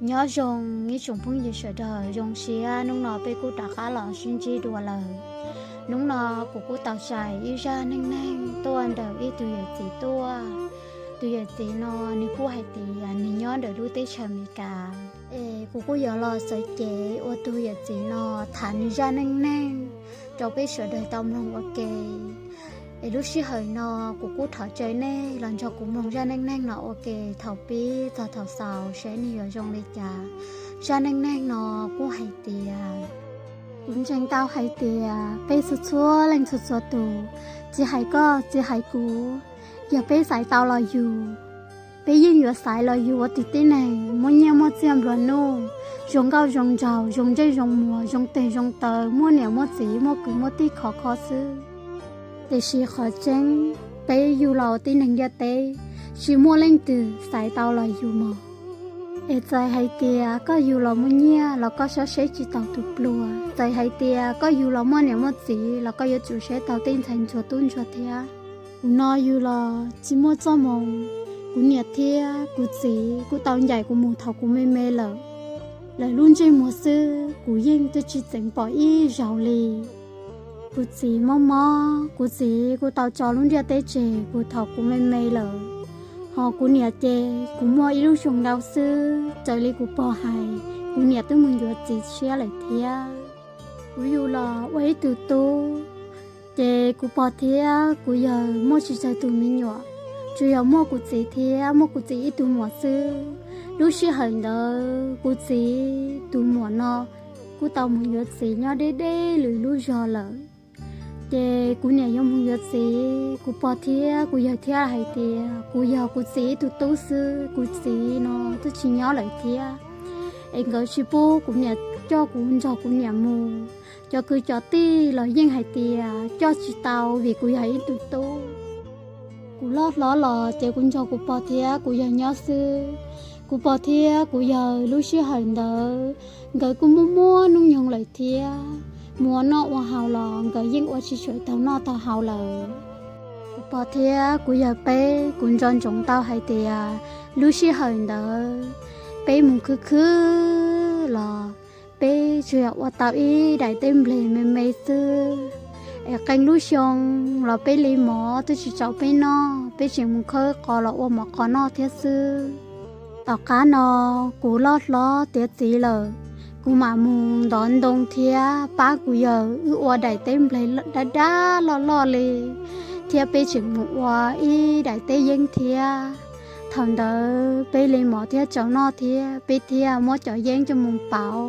Nyob zoo ib tsoom phooj ywg sawv daws, zoo siab hnub no peb kuj rov qab los sib ntsib dua lawm. Hnub no kuv kuj tau tshais ib zaj neej neeg tuaj ntawm ib tug yawm txiv tuaj. Tus yawm txiv no nws kuj hais tias nws nyob ntawm lub teb chaws Amelikas. Es kuv kuj yuav los xaiv kev ua tus yawm txiv no tham nws zaj neej neeg rau peb sawv daws tau mloog ua ke. Es lub sij hawm no kuv kuj thov caw nej los nrog kuv mloog zaj neej neeg no ua ke thaum pib txog thaum xaus saib nws yuav zoo li cas. Zaj neej neeg no kuj hais tias, kuv ntseeg tau hais tias peb txhua txhua leej txhua txhua tus, tsis hais koj tsis hais kuv, yog peb xaiv tau los yug, peb yeej yuav xaiv los yug ua tus tib neeg muaj nyiaj muaj txiaj nplua nuj, zoo nkauj zoo nraug, zoo ntsej zoo muag, zoo teg zoo taw, muaj niam muaj txiv, muaj kwv muaj tij khov kho xwb. Tiam sis qhov tseeb, peb yug los ua tib neeg ntiaj teb, tsis muaj leej twg xaiv tau los yug mog. Es txawm hais tias koj yug los muaj nyiaj los koj saib seb tsis taus tus pluag, txawm hais tias koj yug los muaj niam muaj txiv los koj yuav tsum saib taus tej ntxhais ntsuag tub ntsuag thiab. Kuv no yug los tsis muaj txoj hmoo, kuv niam thiab kuv txiv kuj tau ncaim kuv mus thaum kuv me me lawm. Lawv lub ntsej muag xwb kuv yeej twb tsis txeev pom ib zaug li. Kuv txiv mob mob, kuv txiv kuj tau tso lub ntiaj teb tseg kuv thaum kuv me me lawm. Ho kuv niam ces kuv muaj ib lub xyoo nkaus xwb, raws li kuv pog hais, kuv niam twb mus yuav txiv tshiab lawm thiab. Kuv yug los ua ib tug tub, ces kuv pog thiab kuv yawg muaj tsis tsawg tus me nyuam, tsuas yog muaj kuv txiv thiab muaj kuv txiv ib tug muam xwb. Lub sij hawm ntawd kuv txiv tus muam no kuj tau mus yuav txiv nyob deb deb lwm lub zog lawm. Ces kuv niam yuav mus yuav txiv, kuv pog thiab kuv yawg thiaj hais tias kuv yog kuv txiv ib tug tub xwb, kuv txiv no twb tsis nyob lawm thiab. Es nkawd tsis pub kuv niam coj kuv nrog kuv niam mus. Cov kwv cov tij los yeej hais tias coj tsis tau vim kuv yog ib tug tub. Kuv loj hlob los ces kuv nrog kuv pog thiab kuv yawg nyob xwb. Kuv pog thiab kuv yawg lub sij hawm ntawd nkawd kuj muaj muaj hnub nyoog lawm thiab, mus ua noj ua haus los nkawd yeej ua tsis tshua tau noj tau haus lawm. Kuv pog thiab kuv yawg peb, kuv nco ntsoov tau hais tias lub sij hawm ntawd peb mus khwv khwv los peb tsuas yog ua tau ib daim teb npleg me me xwb. Es qee lub xyoo los peb li mov twb tsis tsaus peb noj, peb tseem mus khawb qos los ua mov qos noj thiab xwb. Tom qab no kuv loj hlob tiav txiv lawm, kuv mam mus ntov ntoo thiab pab kuv yawg wb ua daim teb npleg dab dab loj loj li, thiab peb tseem mus ua ib daim teb yeeb thiab. Thaum ntawd peb li mov thiab tsaus noj thiab peb thiaj muab cov yeeb coj mus pauv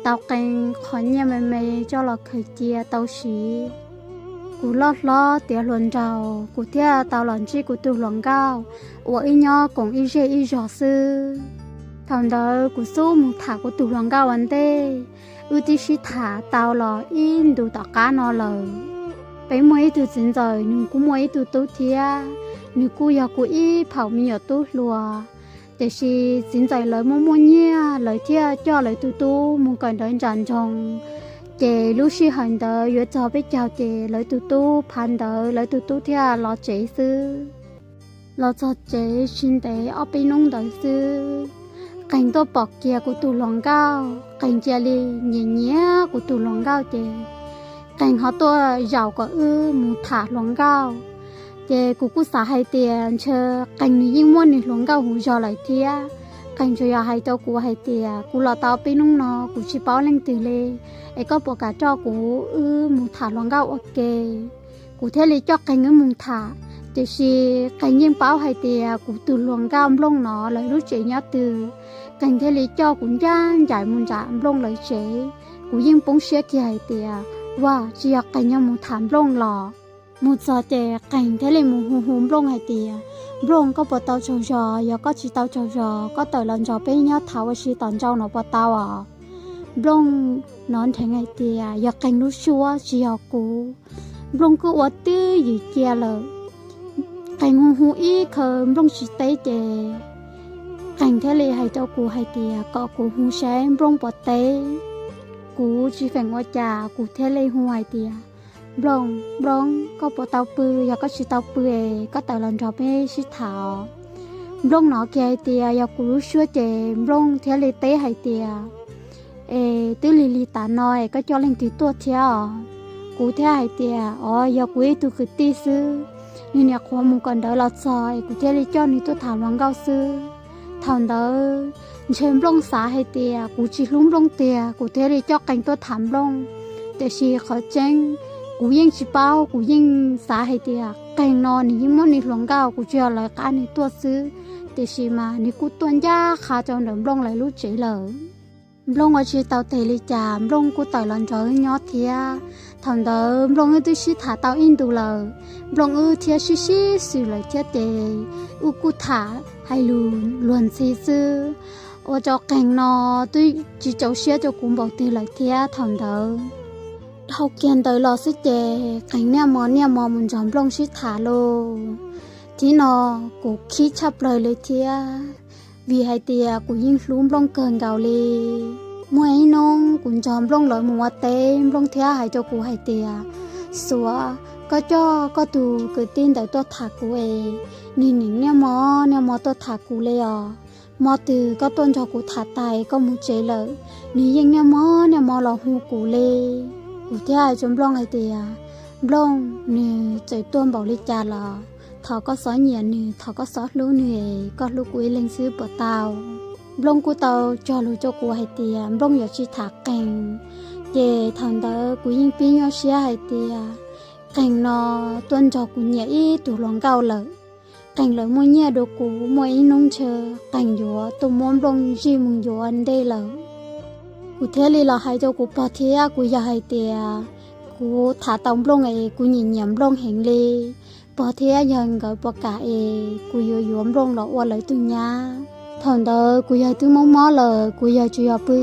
tau qee qhov nyiaj me me coj los khaws cia tau siv. Kuv loj hlob tiav hluas nraug, kuv thiaj tau los ntsib kuv tus hluas nkauj uas wb nyob koom ib zej ib zog xwb. Thaum ntawd kuv xub mus tham kuv tus hluas nkauj ua ntej, wb twb sib tham tau los ib ntus tom qab no lawm. Peb muaj ib tug txiv ntxawm, nws kuj muaj ib tug tub thiab, nws kuj yog kuv ib phaum me nyuam tub hluas. Tiam sis txiv ntxawm lawv muaj muaj nyiaj, lawv thiaj coj lawv tus tub mus kawm ntawv nram nroog. Ces lub sij hawm ntawd yuav txog peb caug ces lawv tus tub phav ntawv, lawv tus tub thiaj los tsev xwb. Los txog tsev tsis ntev ob peb hnub ntawd xwb, Qeeg tuaj pom kiag kuv tus hluas nkauj, Qeeg cia li nyiam nyiam kuv tus hluas nkauj ces Qeeg ho tuaj zaum kom wb mus tham hluas nkauj. Ces kuv kuj xav hais tias ntshe Qeeg nws yeej muaj nws hluas nkauj huv zog lawm thiab. Qeeg tsuas yog hais rau kuv hais tias kuv los tau peb hnub no kuv tsis paub leej twg li, es koj puas kam coj kuv wb mus tham hluas nkauj ua ke? Kuv thiaj li coj Qeeg wb mus tham, tiam sis Qeeg yeej paub hais tias kuv tus hluas nkauj Nplooj no lawv lub tsev nyob twg. Qeeg thiaj li coj kuv ncaj ncaim mus nram Nplooj lawv tsev. Kuv yeej poob siab kiag hais tias, vaj, tsis yog Qeeg yog mus tham Nplooj los. Mus txog ces Qeeg thiaj li mus hu hu Nplooj hais tias, Nplooj, koj puas tau tsaug zog? Yog koj tsis tau tsaug zog, koj tawm los nrog peb nyob tham ua si tom ntej no puas tau os? Nplooj hnov nrheev hais tias yog Qeeg lub suab tsis yog kuv. Nplooj kuj ua twj ywm cia lawm. Qeeg hu hu ib qho Nplooj tsis teb ces Qeeg thiaj li hais rau kuv hais tias kom kuv hu saib Nplooj puas teb. Kuv tsis feem ua cas, kuv thiaj li hu hais tias, Nplooj, Nplooj, koj puas tau pw? Yog koj tsis tau pw es koj tawm los nrog peb sib tham os. Nplooj hnov kiag hais tias yog kuv lub suab ces Nplooj thiaj li teb hais tias, es twb lig lig tas no es koj coj leej twg tuaj thiab os? Kuv thiaj hais tias, o, yog kuv ib tug kwv tij xwb, nws niam qhuav mus kawm ntawv los txog es kuv thiaj li coj nws tuaj tham hluas nkauj xwb. Thaum ntawd ntshe Nplooj xav hais tias kuv tsis hlub Nplooj tiag kuv thiaj li coj Qees tuaj tham Nplooj. Tiam sis qhov tseeb kuv yeej tsis paub, kuv yeej xav hais tias Qees no nws yeej muaj nws hluas nkauj, kuv tsuas yog lawv qab nws tuaj xwb. Tiam sis mas nws kuj tuaj ncaj qha rau ntawm Nplooj lawv lub tsev lawm. Nplooj ua tsis tau tes li cas, Nplooj kuj tawm los nrog wb nyob thiab. Thaum ntawd Nplooj wb twb sib tham tau ib ntus lawm, Nplooj wb thiab sib sib xws lawm thiab ces wb kuj tham hais lus luag ntxhi xwb, ua rau Qees no twb tsis txaus siab rau kuv npaum twg lawm thiab. Thaum ntawd dhau kiag ntawd los xwb ces Qees niaj hmo niaj hmo mus nrog Nplooj sib tham lauj. Thib no kuv khib tshaj plaws li thiab, vim hais tias kuv yeej hlub Nplooj kawg nkaus li. Muaj ib hnub kuv nrog Nplooj lawv mus ua teb, Nplooj thiaj hais rau kuv hais tias, Suav, koj coj koj tus kwv tij ntawd tuaj tham kuv es, nws nim niaj hmo niaj hmo tuaj tham kuv li os. Hmo twg koj tuaj nrog kuv tham tas koj mus tsev lawm, nws yeej niaj hmo niaj hmo los hu kuv li. Kuv thiaj hais rau Nplooj hais tias, Nplooj, nws txawm tuaj npaum li cas los thov koj xov nyiam nws, thov koj xov hlub nws es koj hlub kuv ib leeg xwb puas tau? Nplooj kuj tau cog lus rau kuv hais tias Nplooj yuav tsis tham Qees. Ces thaum ntawd kuv yeej pib nyuaj siab hais tias Qees no tuaj nrog kuv nyiam ib tug hluas nkauj lawm. Qees lawv muaj nyiaj dua kuv, muaj ib hnub ntshe Qees yuav tuaj muab Nplooj zij mus yuav ntej lawm. Kuv thiaj li los hais rau kuv pog thiab kuv yawg hais tias kuv tham tau Nplooj es kuv nyiam nyiam Nplooj heev li. Pog thiab yawg nkawd puas kam es kuv yuav yuav Nplooj los ua lawv tus nyab? Thaum ntawd kuv yawg twb mob mob lawm, kuv yawg tsuas yog pw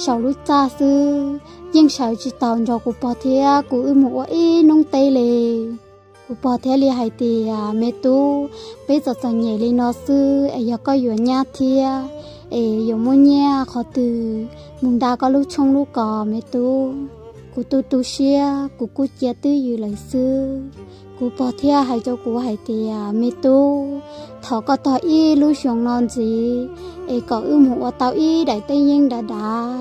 saum lub txaj xwb, yeej sawv tsis tau nrog kuv pog thiab kuv wb mus ua ib hnub teb li. Kuv pog thiaj li hais tias, Me tub, peb txom txom nyem li no xwb es yog koj yuav nyab thiab es yuav muaj nyiaj qhov twg mus nta koj lub tshoob lub kos me tub? Kuv tu tu siab, kuv kuj cia twj ywm lawm xwb. Kuv pog thiaj hais rau kuv hais tias, Me tub, thov koj tog ib lub xyoos no ntxiv es kom wb mus ua tau ib daim teb yeeb dav dav,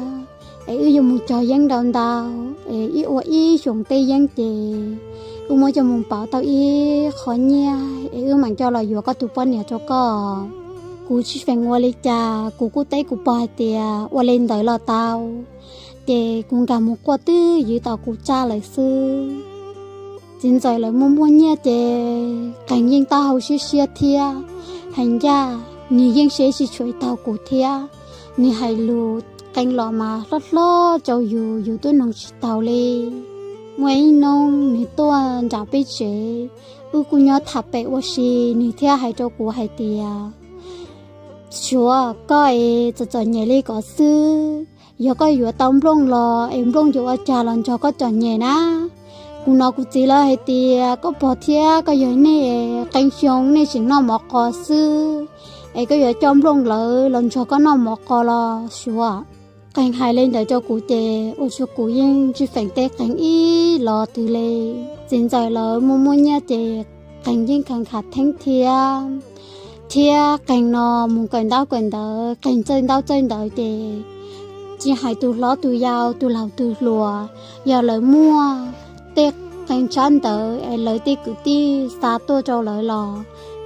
es wb yuav mus cog yeeb ntau ntau, es ib ua ib xyoos teb yeeb ces wb muab coj mus pauv tau ib qho nyiaj es wb mam coj los yuav koj tus poj niam rau koj. Kuv tsis feem ua li cas, kuv kuj teb kuv pog hais tias, Ua li ntawd los tau. Ces kuv nkag mus quaj twj ywm tom kuv txaj lawm xwb. Txiv ntxawm lawv muaj muaj nyiaj ces Qees yeej taub hau siab siab thiab. Hais ncaj nws yeej seb tsis tshuav tau kuv thiab. Nws hais lus qee los mas hlob hlob rau yus, yus twb noog tsis taus li. Muaj ib hnub nws tuaj nram peb tsev, wb kuj nyob tham pem ua si, nws thiaj hais rau kuv hais tias, Suav, koj es txom txom nyem li ko xwb, yog koj yuav tau Nplooj los es Nplooj yuav ua cas los nrog koj txom nyem na? Kuv hnov kuv txiv lawv hais tias koj pog thiab koj yawg nej qee xyoo nej tseem noj mov qos xwb, es koj yuav coj Nplooj lawv los nrog koj noj mov qos los Suav? Qees hais li ntawd rau kuv ces ua rau kuv yeej tsis feem teb Qees ib los twg li. Txiv ntxawm lawv muaj muaj nyiaj ces Qees yeej khav khav theeb thiab. Thiab Qees no mus kawm ntaub kawm ntawv, Qees txawj ntaub txawj ntawv ces tsis hais tus hlob tus yau, tus laus tus hluas, yog lawv muaj tej qee tsab ntawv es lawv tej kwv tij xa tuaj rau lawv los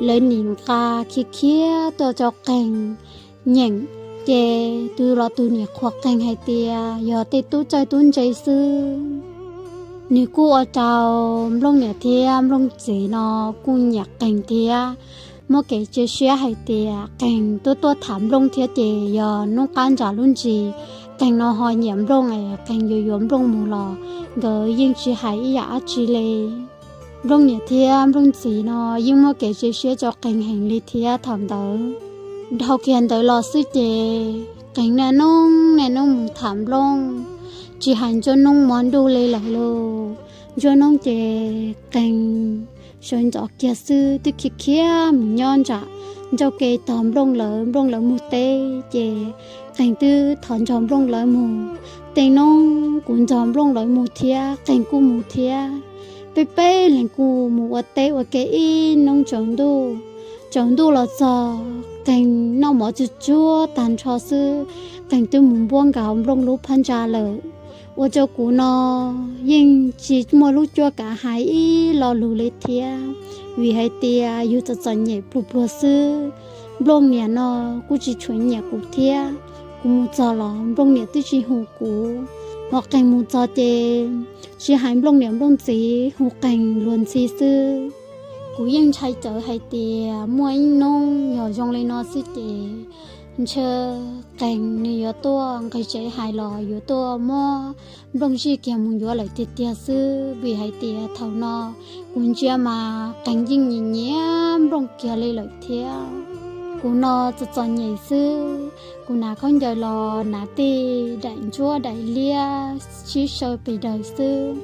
lawv nim nqa khiav khiav tuaj rau Qees nyeem. Ces tus los tus niam qhuas Qees hais tias yog tej tub txawj tub ntse xwb. Nws kuj ua rau Nplooj niam thiab Nplooj txiv no kuj nyiam Qees thiab, muaj kev cia siab hais tias Qees tuaj tuaj tham Nplooj thiab ces yog hnub qab nram lub ntsis Qees no ho nyiam Nplooj es Qees yuav yuav Nplooj mus los nkawd yeej tsis hais ib yam dab tsi li. Nplooj niam thiab Nplooj txiv no yeej muaj kev cia siab rau Qees heev li thiab thaum ntawd. Dhau kiag ntawd los xwb ces Qees niaj hnub niaj hnub mus tham Nplooj, tsis hais nruab hnub hmo ntuj li lawm lauj. Nruab hnub ces Qees sawv ntxov kiag xwb twb khiav khiav mus nyob nram ncauj ke tos Nplooj lawv, Nplooj lawv mus teb ces Qees twb thov nrog Nplooj lawv mus. Tej hnub kuv nrog Nplooj lawv mus thiab, Qees kuj mus thiab. Peb peb leeg kuj mus ua teb ua ke ib hnub tsaus ntuj. Tsaus ntuj los txog, Qeeg noj mov tsuag tsuag tag nrho xwb, Qeeg twb mus npuab nkaus Nplooj lub phab ntsa lawm. Ua rau kuv no yeej tsis muaj lub cuab kav hais ib lo lus li thiab, vim hais tias yus txom txom nyem pluag pluag xwb. Nplooj niam no kuj tsis tshua nyiam kuv thiab, kuv mus txog los Nplooj niam twb tsis hu kuv, ho Qeeg mus txog ces tsis hais Nplooj niam Nplooj txiv hu Qeeg luag ntxhi xwb. Kuv yeej ntshai tsawv hais tias muaj ib hnub yog zoo li no xwb ces ntshe Qeeg nws yuav tuaj nqis tsev hais los yuav tuaj muab Nplooj zij kiag mus yuav lawm tiag tiag xwb, vim hais tias thaum no kuv ntsia mas Qeeg yeej nyiam nyiam Nplooj kiag li lawm thiab. Kuv no txom txom nyem xwb, kuv hnav khaub ncaws los hnav tej daim ntsuab daim liab sib saw pes daws xwb,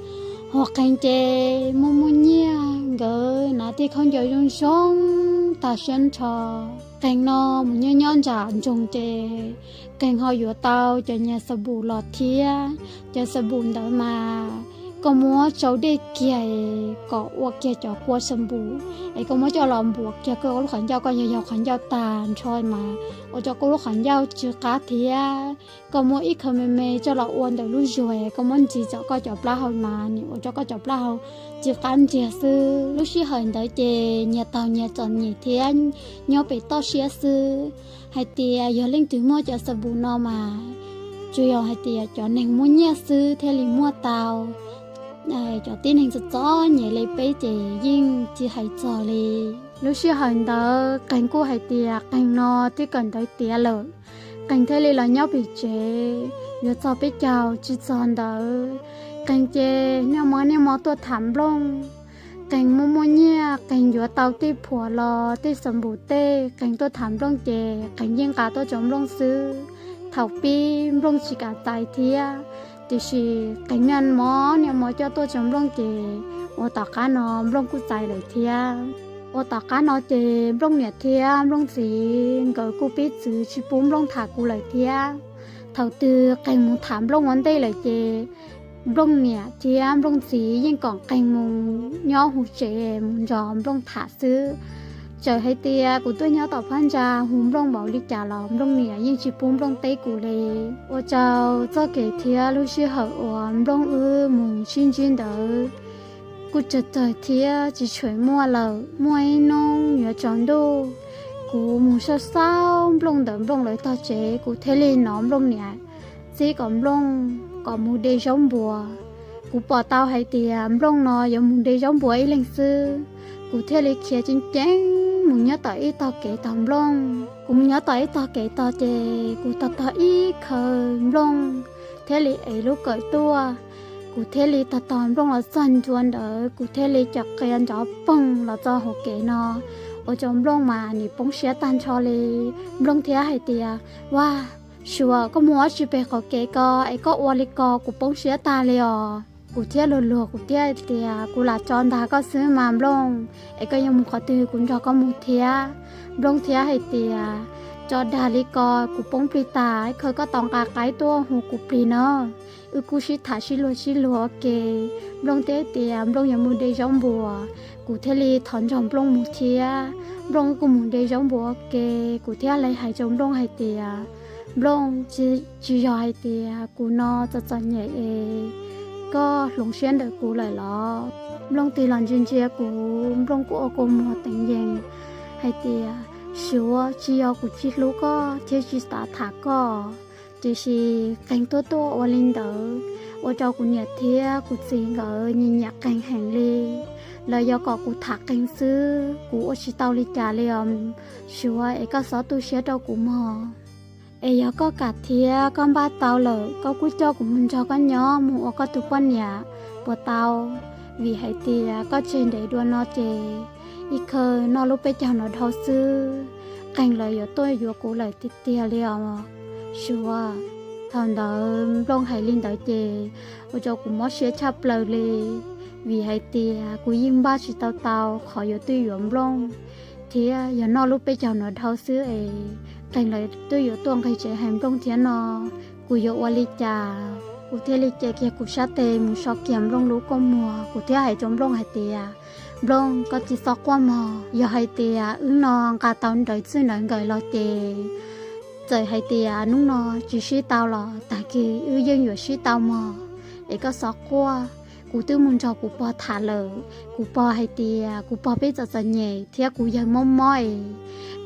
ho Qeeg ces muaj muaj nyiaj, nkawd hnav tej khaub ncaws zoo zoo tag siab nrho. Qeeg no mus nyob nyob nram nroog ces Qeeg ho yuav tau cov niag xav npum los thiab. Cov xav npum ntawd mas koj muab tsau dej kiag kom ua kiag cov kua xav npum es koj muab coj los npuam kiag koj lub qhov ncauj, koj yog yog qhov ncauj tag nrho mas ua rau koj lub qhov ncauj tsw qab thiab. Koj muab ib khawv me me coj los ua ntawm lub zuag, koj muab ntsis tsom koj cov plaub hau mas nws ua rau koj cov plaub hau tsw qab ntsiag xwb. Lub sij hawm ntawd ces nyias taug nyias txom nyem thiab nyob pem toj siab xwb. Hais tias yog leej twg muaj cov xav npum no mas tsuas yog hais tias cov neeg muaj nyiaj xwb thiaj li muaj tau, cov tib neeg txom txom nyem li peb ces yeej tsis hais txog li. Lub sij hawm ntawd Qeeg kuj hais tias Qeeg no twb kawm ntawv tiav lawm, Qeeg thiaj li los nyob pem tsev. Yuav txog peb caug tsis txog ntawd, Qeeg ces niaj hmo niaj hmo tuaj tham Nplooj. Qeeg muaj muaj nyiaj, Qeeg yuav tau tej phuam los tej xav npum tej, Qeeg tuaj tham Nplooj ces Qeeg yeej nqa tuaj rau Nplooj xwb. Thaum pib Nplooj tsis kam txais thiab, tiam sis Qeeg niaj hmo niaj hmo coj tuaj rau Nplooj ces ua tom qab no Nplooj kuj txais lawm thiab. Ua tom qab no ces Nplooj niam thiab Nplooj txiv nkawd kuj pib txwv tsis pub Nplooj tham kuv lawm thiab. Thaum twg Qeeg mus tham Nplooj ua ntej lawm ces Nplooj niam thiab Nplooj txiv yeej kom Qeeg mus nyob hauv tsev mus nrog Nplooj tham xwb. Txawm hais tias kuv tuaj nyob tom phab ntsa hu Nplooj npaum li cas los Nplooj niam yeej tsis pub Nplooj teb kuv li. Ua rau txoj kev thiab lub sij hawm uas Nplooj wb mus sib ntsib ntawd kuj tsawg tsawg thiab tsis tshua muaj lawm. Muaj ib hnub yuav tsaus ntuj, kuv mus xauj xauj Nplooj ntawm Nplooj lawv tog tsev, kuv thiaj li hnov Nplooj niam txib kom Nplooj kom mus de zaub npua. Kuv pom tau hais tias Nplooj no yuav mus de zaub npua ib leeg xwb, kuv thiaj li khiav ceev ceev mus nyob tom ib tog kev tos Nplooj. Kuv mus nyob tom ib tog kev tos ces kuv tos tos ib khawv Nplooj thiaj li ev lub kawm tuaj. Kuv thiaj li tos tos Nplooj los txog ntua ntawd, kuv thiaj li cov qia nrov poog los txog hauv kev no, ua rau Nplooj mas nim poob siab tag nrho li. Nplooj thiaj hais tias, Vaj, Suav, koj mus ua tsi pem qhov kev ko es koj ua li ko kuv poob siab tag li os. Kuv thiaj luag luag, kuv thiaj tias, Kuv lam tso ntag koj xwb mas Nplooj, es koj yuav mus qhov twg kuv nrog koj mus thiab. Nplooj thiaj hais tias, Tso dag li ko kuv poob plig tag, ib khawv koj tos nqa qaib tuaj hu kuv plig na. Wb kuj sib tham sib luag sib luag ua ke. Nplooj thiaj tias Nplooj yuav mus de zaub npua, kuv thiaj li thov nrog Nplooj mus thiab. Nplooj kuj mus de zaub npua ua ke, kuv thiaj li hais rau Nplooj hais tias, Nplooj, tsis yog hais tias kuv no txom txom nyem es koj hloov siab ntawm kuv lawm los? Nplooj tig los ntsia ntsia kuv, Nplooj kuj ua kua muag teev yees hais tias, Suav, tsis yog kuv tsis hlub koj thiab tsis xav tham koj, tiam sis Qeeg tuaj tuaj ua li ntawd ua rau kuv niam thiab kuv txiv nkawd nyiam nyiam Qeeg heev li. Lawv yuav kom kuv tham Qeeg xwb, kuv ua tsis tau li cas li os Suav, es koj txhob tu siab rau kuv mog. Es yog koj kam thiab koj npaj tau lawm, koj kuj coj kuv mus nrog koj nyob mus ua koj tus poj niam puas tau? Vim hais tias koj tseg ntev dua no ces ib khawv noj lub peb caug no dhau xwb, Qeeg lawv yuav tuaj yuav kuv lawm tiag tiag li os Suav. Thaum ntawd Nplooj hais li ntawd ces ua rau kuv mob siab tshaj plaws li, vim hais tias kuv yeej npaj tsis tau tau qhov yuav tuaj yuav Nplooj, thiab yog noj lub peb caug no dhau xwb es Qeeg lawv twb yuav tuaj nqis tsev hais Nplooj thiab no, kuv yuav ua li cas? Kuv thiaj li cev kiag kuv sab tes mus so kiag Nplooj lub kua muag, kuv thiaj hais rau Nplooj hais tias, Nplooj, koj tsis txhob quaj mog, yog hais tias wb no nqa tau nrawv txij nrawv nkawm los ces txawm hais tias hnub no tsis sib tau los tag kis wb yeej yuav sib tau mog. Es koj txhob quaj, kuv twb mus nrog kuv pog tham lawm, kuv pog hais tias kuv pog peb txom txom nyem thiab kuv yawg mob mob es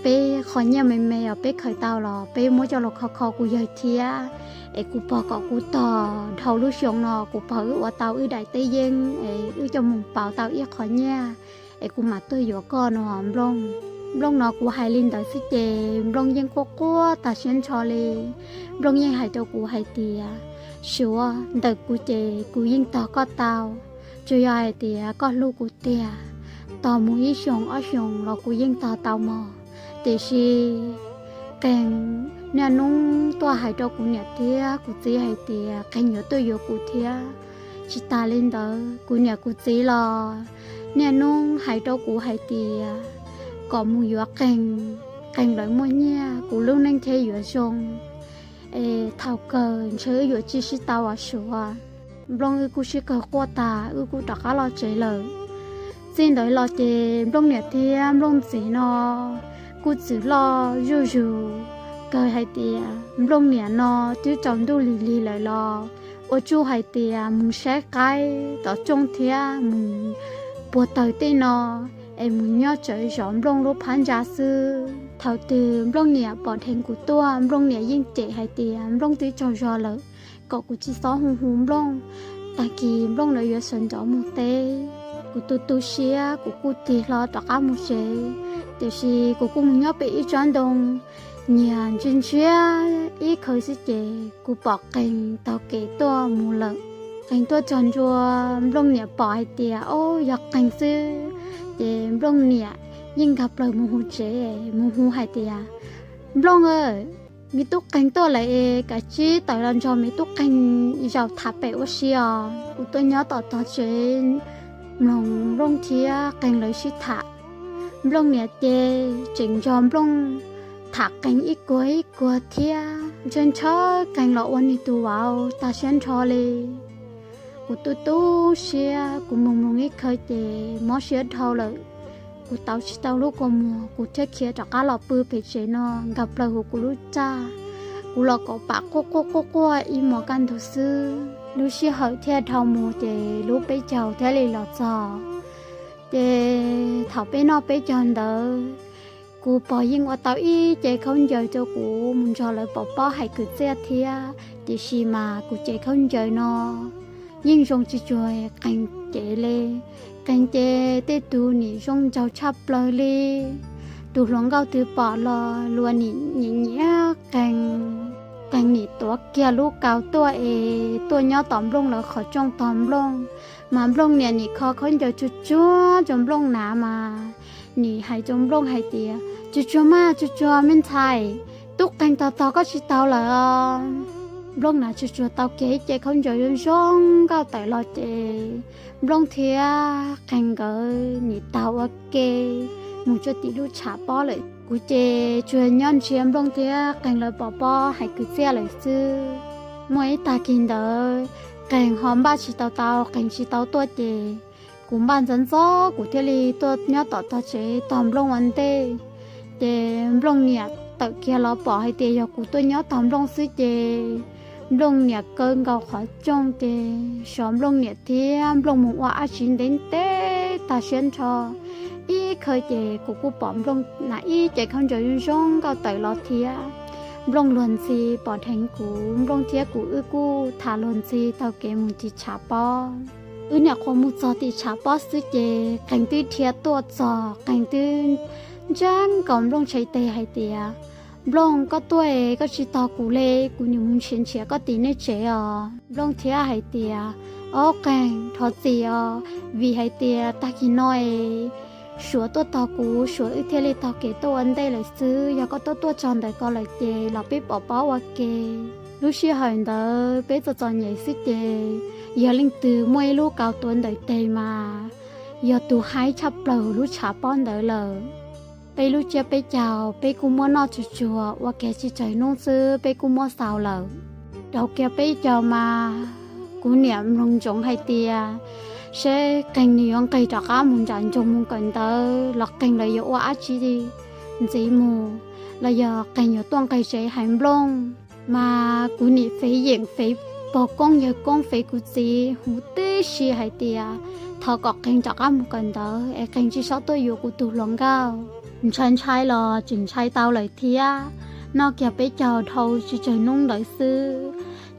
peb qhov nyiaj me me uas peb khaws tau los peb muab coj los kho kho kuv yawg thiab. Es kuv pog kom kuv tos dhau lub xyoo no kuv pog wb ua tau wb daim teb yeeb es wb coj mus pauv tau ib qho nyiaj es kuv mam tuaj yuav koj no Nplooj. Nplooj, no kuv hais li ntawd xwb ces Nplooj yeej quaj quaj tag siab ntsho li. Nplooj yeej hais rau kuv hais tias, Suav, ntawm kuv ces kuv yeej tos koj tau, tsuas yog hais tias koj hlub kuv tiag, tos mus ib xyoos ob xyoos los kuv yeej tos tau mog. Tiam sis Qeeg niaj hnub tuaj hais rau kuv niam thiab kuv txiv hais tias Qeeg yuav tuaj yuav kuv thiab. Tsis tas li ntawd, kuv niam kuv txiv los niaj hnub hais rau kuv hais tias kom mus yuav Qeeg, Qeeg lawv muaj nyiaj kuv lub neej thiaj yuav zoo. Es thaum kawg ntshe wb yuav tsis sib tau os Suav. Nplooj, wb kuj sib kawg quaj tas wb kuj rov qab los tsev lawm. Txij ntawd los ces Nplooj niam thiab Nplooj txiv no kuj txwm loj zuj zus kawg hais tias Nplooj niam no twb tsaus ntuj lig lig lawm los ua tsuj hais tias mus saib qaib tom tsooj thiab mus puag taws tej no es mus nyob tsawv zov Nplooj lub phab ntsa xwb. Thaum twg Nplooj niam pom dheev kuv tuaj, Nplooj niam yeej cem hais tias Nplooj twb tsaug zog lawm, kom kuv tsis txhob hu hu Nplooj, tag kis Nplooj lawv yuav sawv ntxov mus teb. Kuv tu tu siab kuv kuj tig hlo rov qab mus tsev, tiam sis kuv kuj mus nyob pem ib tsob ntoo nyias ntsia ntsia ib khawv xwb ces kuv pom Qeeg taug kev tuaj mus lawm. Qeeg tuaj txog ntua, Nplooj niam pom hais tias, Ob, yog Qeeg xwb. Ces Nplooj niam yeej nkag plaws mus hu tsev, mus hu hais tias, Nplooj, me tub Qeeg tuaj lawm es kav tsij tawm los nrog me tub Qeeg zaum tham pem ua si os. Kuv tuaj nyob tom tog tsev mloog Nplooj thiab Qeeg lawv sib tham. Nplooj niam ces tseem nrog Nplooj tham Qeeg ib kuag ib kuag thiab ntshaw ntshaw Qeeg los ua nws tus vauv tag siab nrho li. Kuv tu tu siab, kuv mus mloog ib khawv ces mob siab dhau lawm. Kuv tau tsis tau lub kua muag, kuv thiaj khiav rov qab los pw pem tsev no nkag plaws hauv kuv lub txaj. Kuv los kom pam quaj quaj quaj quaj ib hmos kaj ntug xwb. Lub sij hawm thiaj dhau mus ces lub peb caug thiaj li los txog. Ces thaum peb noj peb caug ntawd, kuv pog yeej ua tau ib ce khaub ncaws rau kuv mus nrog lawv pov pob hais kwv txhiaj thiab, tiam sis mas kuv ce khaub ncaws no yeej zoo tsis tsuag Qeeg ce li. Qeeg ces tej tug nim zoo nraug tshaj plaws li. Tus hluas nkauj twg pom los luag nim nyiam nyiam Qeeg. Qeeg nim tuav kiag lub kaus tuaj es tuaj nyob tom Nplooj lawv qhov rooj tos Nplooj. Mas Nplooj niam nim kho khaub ncaws tsuag tsuag rau Nplooj hnav mas nim hais rau Nplooj hais tias, Tsuag tsuag mas, tsuag tsuag me ntxhais, tub Qeeg tog tog koj tsis tau lawm os. Nplooj hnav tsuag tsuag tau kiag ib ce khaub ncaws zoo zoo nkauj tawm los ces Nplooj thiab Qeeg nkawd nim taug ua ke mus txog tim lub tshav pob lawm. Kuv ces tsuas nyob ntsia Nplooj thiab Qeeg lawv pov pob hais kwv txhiaj lawm xwb. Muaj ib tag kis ntawd Qeeg ho npaj tsis tau tau, Qeeg tsis tau tuaj ces kuv npaj ntxov ntxov kuv thiaj li tuaj nyob tom tog tsev tos Nplooj ua ntej. Ces Nplooj niam tawm kiag los pom hais tias yog kuv tuaj nyob tos Nplooj xwb ces Nplooj niam kaw nkaus qhov rooj ces xyov Nplooj niam thiab Nplooj mus ua dab tsi ntev ntev tag siab nrho. Ib khawv ces kuv kuj pom Nplooj hnav ib ce khaub ncaws zoo zoo nkauj tawm los thiab. Nplooj luag ntxhi pom dheev kuv, Nplooj thiab kuv wb kuj tham luag ntxhi taug kev mus tim tshav pob. Wb nyuam qhuav mus txog tim tshav pob xwb ces Qeeg twb dhia tuaj txog, Qeeg twb ntsab nkaus Nplooj tshais tes hais tias, Nplooj, koj tuaj es koj tsis tos kuv li, kuv nim mus nrhiav nrhiav koj tim nej tsev os. Nplooj thiaj hais tias, Ob Qeeg, thov txim os, vim hais tias tag kis no es Suav tuaj tos kuv, Suav wb thiaj li taug kev tuaj ua ntej lawm xwb. Yog koj tuaj tuaj txog ntawm ko lawm ces los peb pov pob ua ke. Lub sij hawm ntawd peb txom txom nyem xwb ces yog leej twg muaj ib lub kaus tuav ntawm tes mas yog tus haib tshaj plaws lub tshav pob ntawd lawm. Peb lub tsiab peb caug peb kuj muab noj tsuag tsuag ua kiag tsis tsawg hnub xwb peb kuj muab xaus lawm. Rau kiag peb caug mas kuv niam mloog ntsoov hais tias seb Qeeg nws yuav nqis rov qab mus nram nroog mus kawm ntawv los Qeeg lawv yuav ua dab tsi ntxiv mus, los yog Qeeg yuav tuaj nqis tsev hais Nplooj. Mas kuv nim fev yeem fev pog koob yawg koob fev kuv txiv huv tib si hais tias thov kom Qeeg rov qab mus kawm ntawv es Qeeg tsis txhob tuaj yuav kuv tus hluas nkauj. Ntshai ntshai los tseem ntshai tau lawm thiab, noj kiag peb caug dhau tsis tsawg hnub ntawd xwb,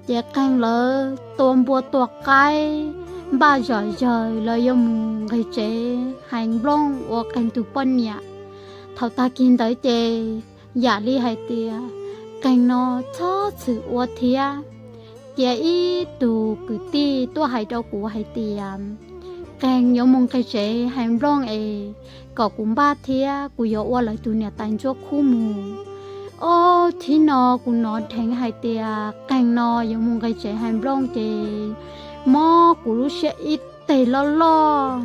ces Qeeg lawv tua npua tua qaib npaj zom zaws los yuav mus nqis tsev hais Nplooj ua Qeeg tus poj niam. Thaum tag kis ntawd ces yam li hais tias Qeeg no txhob txwm ua thiab. Cia ib tug kwv tij tuaj hais rau kuv hais tias Qeeg yuav mus nqis tsev hais Nplooj es kom kuv npaj thiab kuv yuav ua lawv tus niam tais ntsuab khub mus. Ob thib no kuv hnov dheev hais tias Qeeg no yuav mus nqis tsev hais Nplooj ces mob kuv lub siab ib teg loj loj.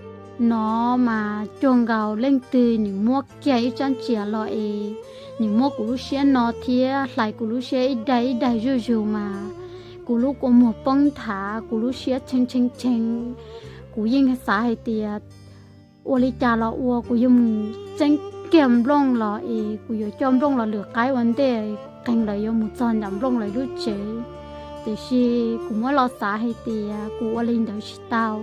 No mas cuag nkaus leej twg nws muab kiag ib tsab ntsia los es nws muab kuv lub siab no thiab hlais kuv lub siab ib daig ib daig zuj zus mas kuv lub kua muag poob nthav, kuv lub siab tshee tshee tshee. Kuv yeej xav hais tias ua li cas los ua, kuv yuav mus txeeb kiag Nplooj los es kuv yuav coj Nplooj los lwm qaib ua ntej, Qeeg lawv yuav mus txog nram Nplooj lawv lub tsev. Tiam sis kuv muab los xav hais tias kuv ua li ntawd tsis tau,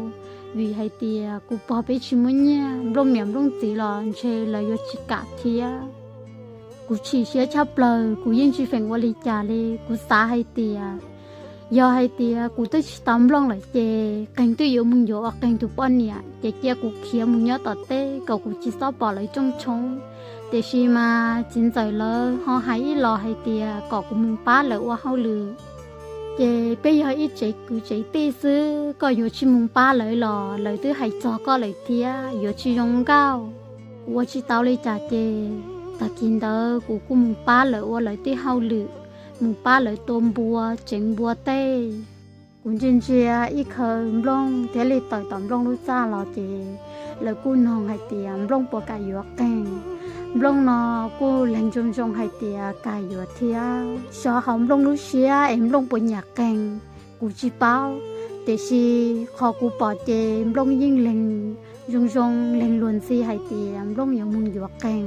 vim hais tias kuv pog peb tsis muaj nyiaj, Nplooj niam Nplooj txiv los ntshe lawv yuav tsis kam thiab. Kuv chim siab tshaj plaws, kuv yeej tsis feem ua li cas li. Kuv xav hais tias yog hais tias kuv twb tsis tau Nplooj lawm ces Qeeg twb yuav mus yuav ua Qeeg tus poj niam, ces cia kuv khiav mus nyob tom teb kom kuv tsis txhob pom lawv rooj tshoob. Tiam sis mas txiv ntxawm lawv ho hais ib los hais tias kom kuv mus pab lawv ua hauj lwm. Ces peb yog ib tsev kwv tsev tij xwb, koj yuav tsis mus pab lawv los lawv twb hais txog koj lawm thiab, yuav tsis zoo nkauj. Kuv ua tsis tau li cas ces tag kis ntawd kuv kuj mus pab lawv ua lawv tej hauj lwm, mus pab lawv tua npua tseev npua tej. Kuv ntsia ntsia ib khaws Nplooj thiaj li tawm tom Nplooj lub txaj los ces lawv kuj noog hais tias Nplooj puas kam yuav Qeeg. Nplooj no kuj leeg zoo zoo hais tias kam yuav thiab. Xyov hauv Nplooj lub siab es Nplooj puas nyiam Qeeg, kuv tsis paub. Tiam sis qhov kuv pom ces Nplooj yeej leeg zoo zoo, leeg luag ntxhi hais tias Nplooj yuav mus yuav Qeeg.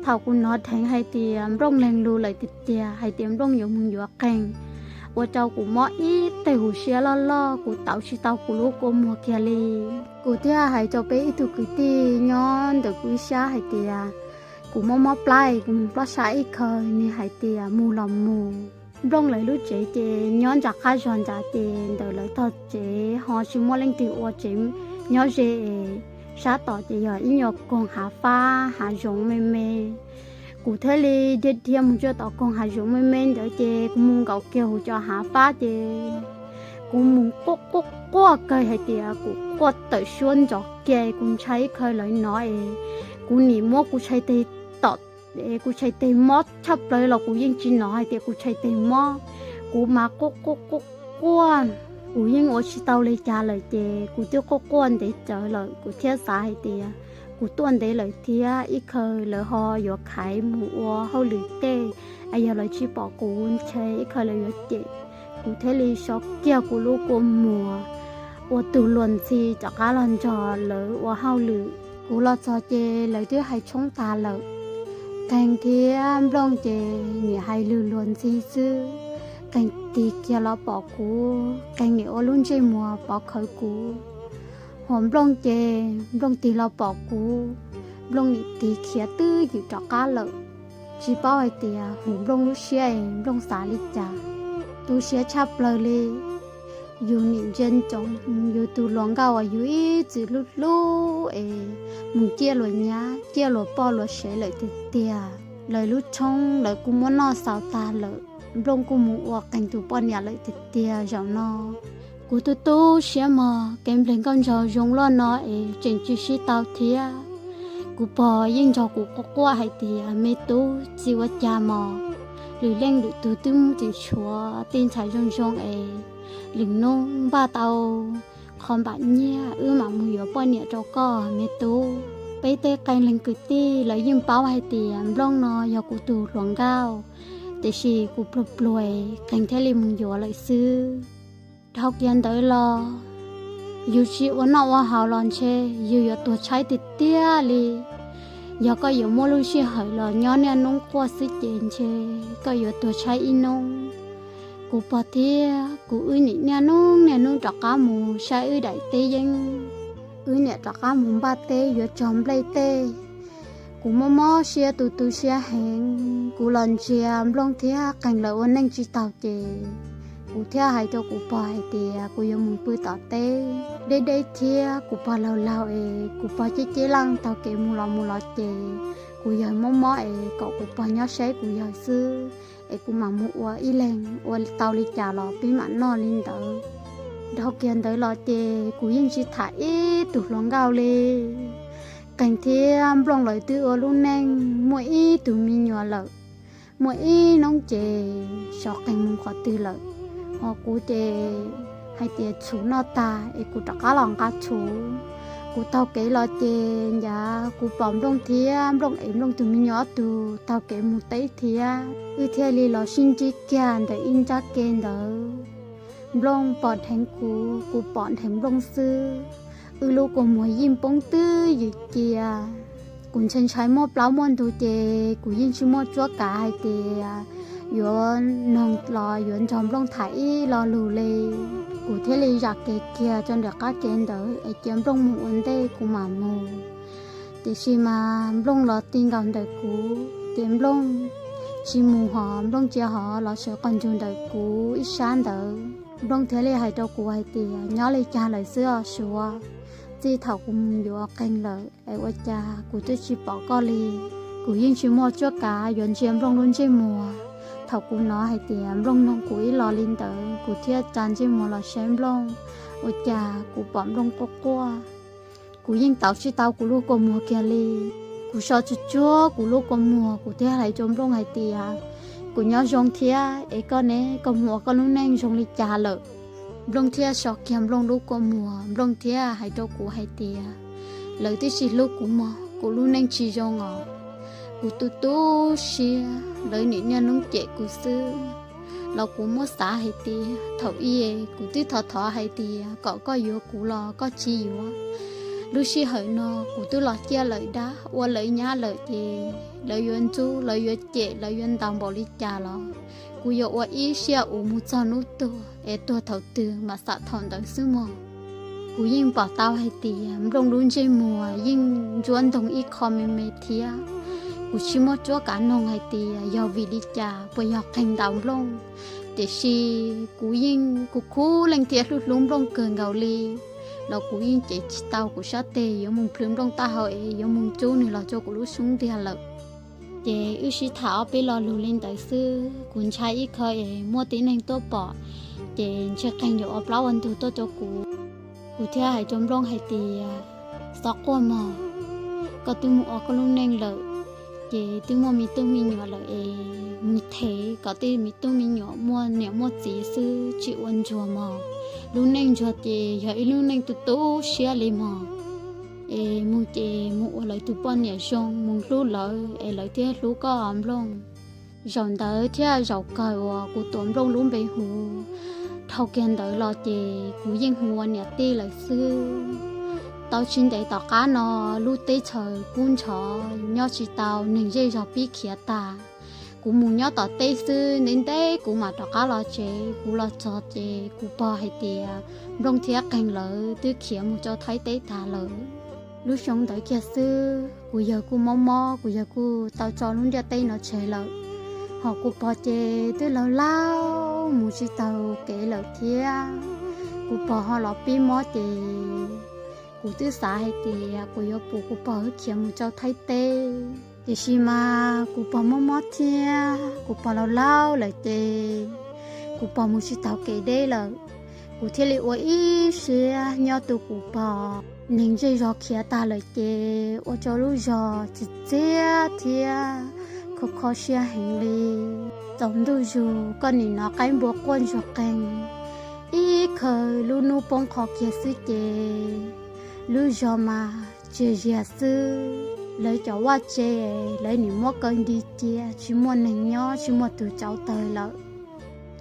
Thaum kuv hnov dheev hais tias Nplooj leeg lus lawm tiag tiag hais tias Nplooj yuav mus yuav Qeeg, ua rau kuv mob ib teg huv siab loj loj, kuv tauv tsis tau kuv lub kua muag kiag li. Kuv thiaj hais rau peb ib tug kwv tij nyob ntawm kuv ib sab hais tias kuv mob mob plab, kuv mus plob sab ib khaws. Nws hais tias mus los mus. Nplooj lawv lub tsev ces nyob nram qab zos nrad ces ntawm lawv tog tsev ho tsis muaj leej twg ua tsev nyob ze es sab tod ces yog ib nyuag koog hav fab hav zoov me me. Kuv thiaj li dhia dhia mus rau tom koog hav zoov me me ntawd ces kuv mus nkaum kiag hauv cov hav fab ces kuv mus quaj quaj quaj kawg hais tias kuv quaj tawm suab ntsos kiag, kuv ntshai ib khaws lawv hnov es kuv nim muab kuv tshais tes tom, es kuv tshais tes mob tshaj plaws los kuv yeej tsis hnov hais tias kuv tshais tes mob. Kuv mas quaj quaj quaj quaj, kuv yeej ua tsis tau li cas lawm ces kuv twb quaj quaj ntev tsawv lawm, kuv thiaj xav hais tias kuv tuaj ntev lawm thiab ib khaws lawv ho yuav khaiv mus ua hauj lwm tej, es yog lawv tsis pom kuv ntshe ib khaws lawv yuav cem. Kuv thiaj li sov kiag kuv lub kua muag ua tus luag ntxhi rov qab los nrog lawv ua hauj lwm. Kuv los txog ces lawv twb hais tshoob tas lawm. Qeeg thiab Nplooj ces nim hais lus luag ntxhi xwb. Qeeg tig kiag los pom kuv, Qeeg nim ua lub ntsej muag pov khawv kuv. Hos Nplooj ces Nplooj tig los pom kuv, Nplooj nim tig khiav twb ywm rov qab lawm. Tsis paub hais tias hauv Nplooj lub siab es Nplooj xav li cas. Tu siab tshaj plaws li. Yus nim ntsia ntsoov yus tus hluas nkauj uas yus ib txwm hlub hlub es mus ciaj luag nyab ciaj luag poj luag sev lawm tiag tiag. Lawv lub tshoob lawv kuj muab noj xaus tag lawm, Nplooj kuj mus ua Qeeg tus poj niam lawm tiag tiag zaum no. Kuv tu tu siab mog, kev npleg nkauj nraug zoo loj no es tseem tsis sib tau thiab. Kuv pog yeej nrog kuv quaj quaj hais tias me tub txiv ua cas mog, lwm leej lwm tus twb muaj tseem tshuav tej ntxhais zoo zoo es lwm hnub npaj tau qhov npam nyiaj wb mam mus yuav poj niam rau koj me tub. Peb tej qee leeg kwv tij lawv yeej paub hais tias Nplooj no yog kuv tus hluas nkauj, tiam sis kuv pluag pluag Qeeg thiaj li mus yuav lawm xwb. Dhau kiag ntawd los Yus tsis ua noj ua haus los ntshe yus yuav tuag tshaib tiag tiag li. Yog koj yuav muaj lub sij hawm los nyob niaj hnub quaj xwb ces ntshe koj yuav tuag tshaib ib hnub. Kuv pog thiab kuv wb niaj hnub niaj hnub rov qab mus saib wb daim teb yeeb, wb niam rov qab mus npaj teb yuav cog nplej tej. Kuv mob mob siab tu tu siab heev, kuv los ntsia Nplooj thiab Qeeg lawv ua neej tsis taus ces kuv thiaj hais rau kuv pog hais tias kuv yuav mus pw tom teb deb deb thiab kuv pog laug laug es kuv pog ceb ceb leej taug kev mus los mus los ces kuv yawg mob mob es kom kuv pog nyob saib kuv yawg xwb es kuv mam mus ua ib leeg, ua tau li cas los peb mam noj li ntawd. Dhau kiag ntawd los ces kuv yeej tsis tham ib tug hluas nkauj li. Qeeg thiab Nplooj lawv twb ua lub neej muaj ib tug me nyuam lawm, muaj ib hnub ces xyov Qeeg mus qhov twg lawm. Ho kuv ces hais tias txhuv noj tag es kuv rov qab los nqa txhuv. Kuv taug kev los ces ncav kuv pom Nplooj thiab Nplooj ev Nplooj tus me nyuam ob tug taug kev mus teb thiab, wb thiaj li los sib ntsib kiag ntawm ib nrab ke ntawd. Nplooj pom dheev kuv, kuv pom dheev Nplooj xwb. Wb lub kua muag yeej poob twb ywm cia. Kuv ntshai ntshai muaj plaub muaj ntug ces kuv yeej tsis muaj cuab kav hais tias yuav noog los yuav nrog Nplooj tham ib lo lus li. Kuv thiaj li zam kev kiag rau nram qab kev ntawd es cia Nplooj mus ua ntej kuv mam mus. Tiam sis mas Nplooj los ti nkaus ntawm kuv ces Nplooj tsis mus hos Nplooj cia hov los sawv qos ntsug ntawm kuv ib sab ntawd. Nplooj thiaj li hais rau kuv hais tias nyob li cas lawm xwb os Suav, txij thaum kuv mus yuav Qeeg lawm es ua cas kuv twb tsis pom koj li. Kuv yeej tsis muaj cuab kav yuav ntsia Nplooj lub ntsej muag. Thaum kuv hnov hais tias Nplooj noog kuv ib lo li ntawd kuv thiaj tsa ntsej muag los saib Nplooj, ua cas kuv pom Nplooj quaj quaj. Kuv yeej tauv tsis tau kuv lub kua muag kiag li. Kuv so tsuag tsuag kuv lub kua muag kuv thiaj hais rau Nplooj hais tias kuv nyob zoo thiab es koj ne, koj mus ua koj lub neej zoo li cas lawm? Nplooj thiaj so kiag Nplooj lub kua muag, Nplooj thiaj hais rau kuv hais tias lawv twb tsis hlub kuv mog, kuv lub neej tsis zoo os. Kuv tu tu siab, lawv nim niaj hnub cem kuv xwb. Los kuv muab xav hais tias thaum ub kuv twb thov thov hais tias kom koj yuav kuv los koj tsis yuav. Lub sij hawm no kuv twb los ciaj lawv dab ua lawv nyab lawm ces lawv yuav ntxub, lawv yuav cem, lawv yuav ntaus npaum li cas los kuv yuav ua ib siab uv mus txog hnub tuag es tuag thaum twg mam xam thaum ntawd xwb mog. Kuv yeej pom tau hais tias Nplooj lub ntsej muag yeej ntsuab ntoog ib qho me me thiab. Kuv tsis muaj cuab kav noog hais tias yog vim li cas, puas yog Qeeg ntaus Nplooj. Tiam sis kuv yeej kuv khuv leej thiab hlub hlub Nplooj kawg nkaus li. Los kuv yeej cev tsis tau kuv sab tes yuav mus plhws Nplooj taub hau es yuav mus rub nws los rau kuv lub xub ntiag lawm. Ces wb sib tham ob peb lo lus li ntawd xwb, kuv ntshai ib qho es muaj tib neeg tuaj pom, ces ntshe Qeeg yuav ua plaub ua ntug tuaj rau kuv. Kuv thiaj hais rau Nplooj hais tias, txhob quaj mog, koj twb mus ua koj lub neej lawm, ces twb muaj me tub me nyuam lawm es mus them kom tej me tub me nyuam muaj niam muaj txiv xwb, tsis ua ntsuag mog. Lub neej ntsuag ces yog ib lub neej tu tu siab li mog. Es mus ces mus ua lawv tus poj niam zoo, mus hlub lawv es lawv thiaj hlub koj os Nplooj. Zaum ntawd thiaj zaum kawg uas kuv tuav Nplooj lub npe hu. Dhau kiag ntawd los ces kuv yeej hu ua niam tij lawm xwb. Tau tsis ntev tom qab no, lub teb chaws kub ntxhov nyob tsis tau, neeg zej zog pib khiav tag. Kuv mus nyob tom teb xwb, ntev ntev kuv mam rov qab los tsev. Kuv los txog ces kuv pog hais tias Nplooj thiab Qeeg lawv twb khiav mus rau Thaib teb tag lawm. Lub xyoo ntawd kiag xwb kuv yawg kuj mob mob, kuv yawg kuj tau tso lub ntiaj teb no tseg lawm. Ho kuv pog ces twb laug laug mus tsis taug kev lawm thiab. Kuv pog ho los pib mob ces kuv twb xav hais tias kuv yuav pus kuv pog wb khiav mus rau Thaib teb. Tiam sis mas kuv pog mob mob thiab kuv pog laug laug lawm ces kuv pog mus tsis taug kev deb lawm. Kuv thiaj li ua ib siab nyob tu kuv pog. Neeg zej zog khiav tag lawm ces ua rau lub zog txias txias thiab kho kho siab heev li. Tsaus ntuj zus koj nim hnov qaib npua quaj ntsuag qeeg, ib khawv lub hnub poob qho kiag xwb ces lub zog mas tsiag ziag xwb. Lawv cov vaj tse, lawv nim muab kaw nti cia, tsis muaj neeg nyob, tsis muaj tus tsauv taws lawm.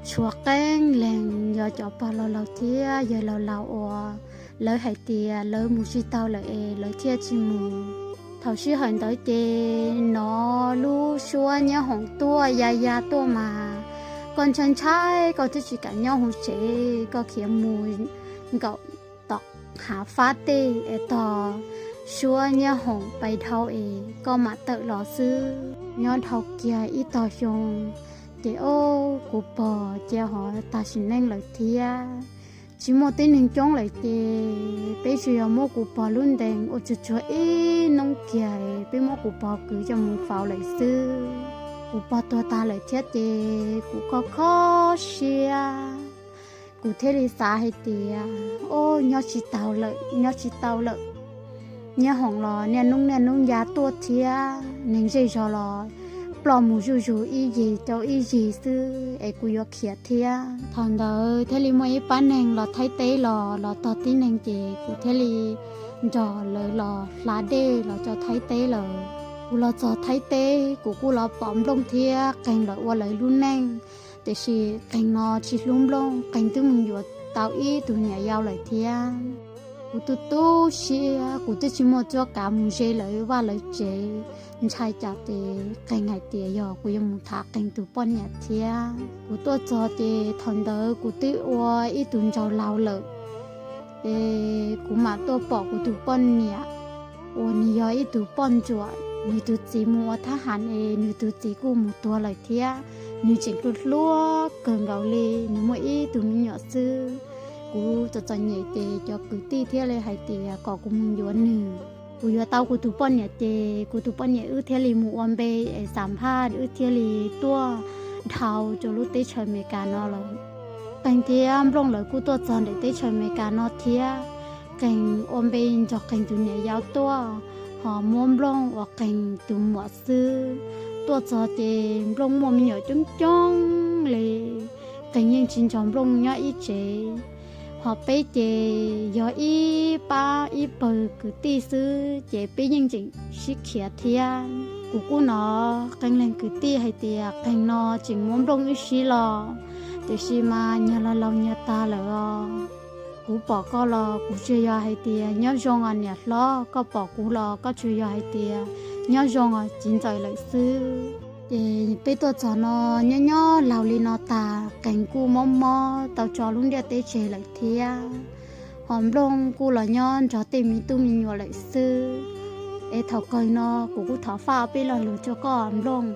Tshuav qee leeg yog cov pog laug laug thiab yawg laug laug uas Lawv hais tias lawv mus tsis tau lawm es lawv thiaj tsis mus. Thaum sij hawm ntawd ces hnov lub suab nyob hoom tuaj ya ya tuaj mas, koj ntshai ntshai koj twb tsis kam nyob hauv tsev, koj khiav mus nkaum tom hav fab tej es tog suab nyob hoom pais dhau es koj mam tawm los xwb. Nyob dhau kiag ib tog xyoo ces ob kuv pog cia hov tas sim neej lawm thiab. Tsis muaj tib neeg coob lawm ces peb tsuas yog muab kuv pog lub ntees ua tsuag tsuag ib hnub kiag, peb muab kuv pog kwv coj mus faus lawm xwb. Kuv pog tuag tag lawm thiab ces kuv kho kho siab, kuv thiaj li xav hais tias, o, nyob tsis tau lawm, nyob tsis tau lawm. Nyob hoom los niaj hnub niaj hnub ya tuaj thiab, neeg zej zog los ploj mus zuj zus ib yig rau ib yig xwb es kuv yuav khiav thiab. Thaum ntawd thiaj li muaj ib pab neeg los Thaib teb los, los tog tib neeg ces kuv thiaj li nrog lawv los hla dej los rau Thaib teb lawm. Kuv los txog Thaib teb kuv kuj los pom Nplooj thiab Qeeg lawv ua lawv lub neej, tiam sis Qeeg no tsis hlub Nplooj, Qeeg twb mus yuav tau ib tug niam yau lawm thiab. Kuv tu tu siab, kuv twb tsis muaj cuab kav mus ze lawv vaj lawv tsev, ntshai cas ces Qeeg hais tias yog kuv yuav mus tham Qeeg tus poj niam thiab. Kuv tuaj txog ces thaum ntawd kuv twb ua ib tug ntsaug laug lawm, ces kuv mam tuaj pom kuv tus poj niam uas nws yog ib tug poj ntsuam, nws tus txiv mus ua thab ham es nws tus txiv kuj mus tuag lawm thiab, nws tseem hluas hluas kawg nkaus li, nws muaj ib tug me nyuam xwb. Kuv txom txom nyem ces cov kwv tij thiaj li hais tias kom kuv mus yuav nws. Kuv yuav tau kuv tus poj niam ces kuv tus poj niam wb thiaj li mus ua npe es xam phaj wb thiaj li tuaj dhau rau lub teb chaws Amelikas no lawm. Qeeg thiab Nplooj lawv kuj tuaj txog ntawm teb chaws Amelikas no thiab. Qeeg ua npe nrog Qeeg tus niam yau tuaj, ho muab Nplooj ua Qeeg tus muam xwb. Tuaj txog ces Nplooj muaj me nyuam coob coob li, Qeeg yeej tsis nrog Nplooj nyob ib tsev. Ho peb ces yog ib pab ib pawg kwv tij xwb ces peb yeej tseem sib khiav thiab. Kuv kuj hnov Qeeg leej kwv tij hais tias Qeeg no tseem muab Nplooj wb sib los, tiam sis mas nyias los laus nyias tag lawm os. Kuv pom koj los kuv tsuas yog hais tias nyob zoo os niam hlob, koj pom kuv los koj tsuas yog hais tias nyob zoo os txiv ntxawm lawm xwb. Ces peb tuaj txog no nyob nyob laug li no tas, Qeeg kuj mob mob tau tso lub ntiaj teb tseg lawm thiab. Ho Nplooj kuj los nyob nrog tej me tub me nyuam lawm xwb. Es thaum kawg no kuv kuj thov faj peb lo lus rau koj Nplooj.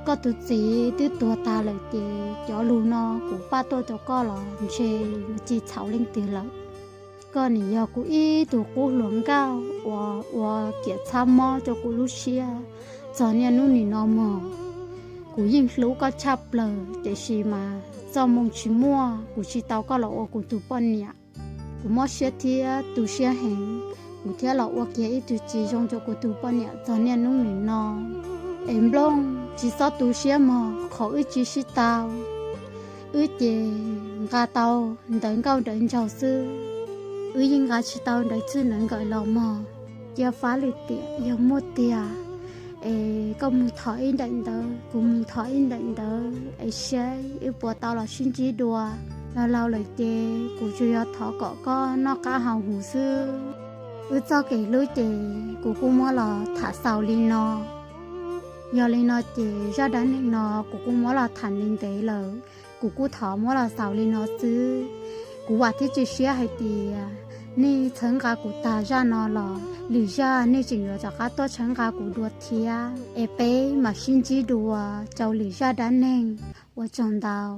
Koj tus txiv twb tuag tas lawm ces cov lus no kuv faj tuaj rau koj los ntshe yuav tsis txhaum leej twg lawm. Koj nim yog kuv ib tug qub hluas nkauj uas ua kiam txhab mob rau kuv lub siab txog niaj hnub nim no mog. Kuv yeej hlub koj tshaj plaws tiam sis mas txoj moo tsis muaj, kuv tsis tau koj los ua kuv tus poj niam. Kuv mob siab thiab tu siab heev, kuv thiaj los ua kiag ib tug tsis zoo rau kuv tus poj niam txog niaj hnub nim no. Es Nplooj, tsis txhob tu siab mog, qhov wb tsis sib tau, wb ces nqa tau ntawv nkauj ntawv nraug xwb. Wb yeej nqa tsis tau ntawv txij ntawv nkawm los mog. Cia fab lwm tiam yog muaj tiag es koj mus thov ib daim ntawv, kuv mus thov ib daim ntawv es saib wb puas tau los sib ntsib dua. Laug laug lawm ces kuv tsuas yog thov kom koj noj qab haus huv xwb. Wb txoj kev hlub ces kuv kuj muab los tham xaus li no. Yog li no ces zaj dab neeg no kuv kuj muab los tham ntev ntev lawm, kuv kuj thov muab los xaus li no xwb. Kuv vam thiab cia siab hais tias nej txhawb nqa kuv tag zaj no los lwm zaj nej tseem yuav rov qab tuaj txhawb nqa kuv dua thiab. Es peb mam sib ntsib dua rau lwm zaj dab neeg. Ua tsaug ntau.